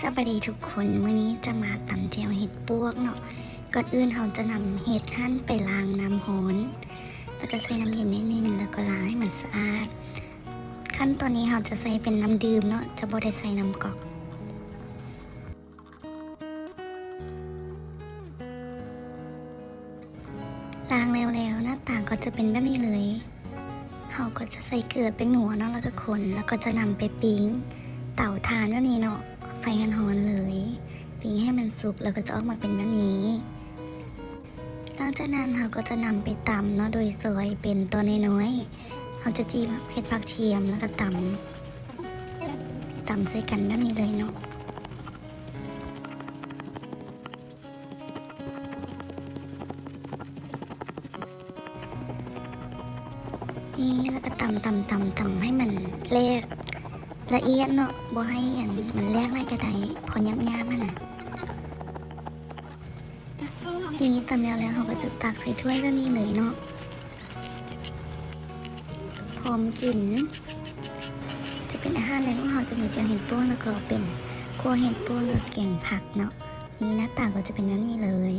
ສະບາຍດີທຸກຄົນ, ມື້ນີ້ຈະມາຕຳແຈ່ວເຫັດປວກເນາະ. ກ່ອນອື່ນເຮົາຈະນຳເຫັດຫັ້ນໄປລ້າງນ້ຳຮ້ອນ ແລ້ວກໍໃສ່ນ້ຳເຢັນໜ້ອຍໜຶ່ງ ແລ້ວກໍລ້າງໃຫ້ມັນສະອາດ. ຂັ້ນຕອນນີ້ເຮົາຈະໃສ່ເປັນນ້ຳດື່ມເນາະ, ຈະບໍ່ໄດ້ໃສ່ນ້ຳກອກ. ລ້າງແລ້ວໆ ໜ້າຕາກໍຈະເປັນແບບນີ້ເລີຍ. ເຮົາກໍຈະໃສ່ເກືອ ແປ້ງນົວເນາະ ແລ້ວກໍຄົນ ແລ້ວກໍຈະນຳໄປປີ້ງເຕົາຖ່ານແບບນີ້ເນາະ, ໄຟຮ້ອນໆເລີຍ, ປີ້ງໃຫ້ມັນສຸກ ແລ້ວກໍຈະອອກມາເປັນແບບນີ້. ຫຼັງຈາກນັ້ນເຮົາກໍຈະນຳໄປຕຳເນາະ ໂດຍຊອຍເປັນຕອນນ້ອຍໆ. ເຮົາຈະຈີ່ໝາກເຜັດ ຜັກທຽມ ແລ້ວກໍຕຳ ຕຳໃສ່ກັນແບບນີ້ເລີຍເນາະ. ນີ້ ແລ້ວກໍຕຳໆໆໆ ໃຫ້ມັນແຫຼກລະອຽດເນາະ, ບໍ່ໃຫ້ອັນ ມັນແຫຼກຫຼາຍກໍໄດ້, ພໍຫຍາບໆຫັ້ນນະ. ນີ້ ຕຳແລ້ວແລ້ວ ເຮົາກໍຈະຕັກໃສ່ຖ້ວຍແບບນີ້ເລີຍເນາະ. ພ້ອມກິນ ຈະເປັນອາຫານແລງຂອງເຮົາ, ຈະມີແຈ່ວເຫັດປວກ ແລ້ວກໍເປັນຂົ້ວເຫັດປວກ ແລ້ວກໍແກງຜັກເນາະ. ນີ້ ໜ້າຕາກໍຈະເປັນແບບນີ້ເລີຍ.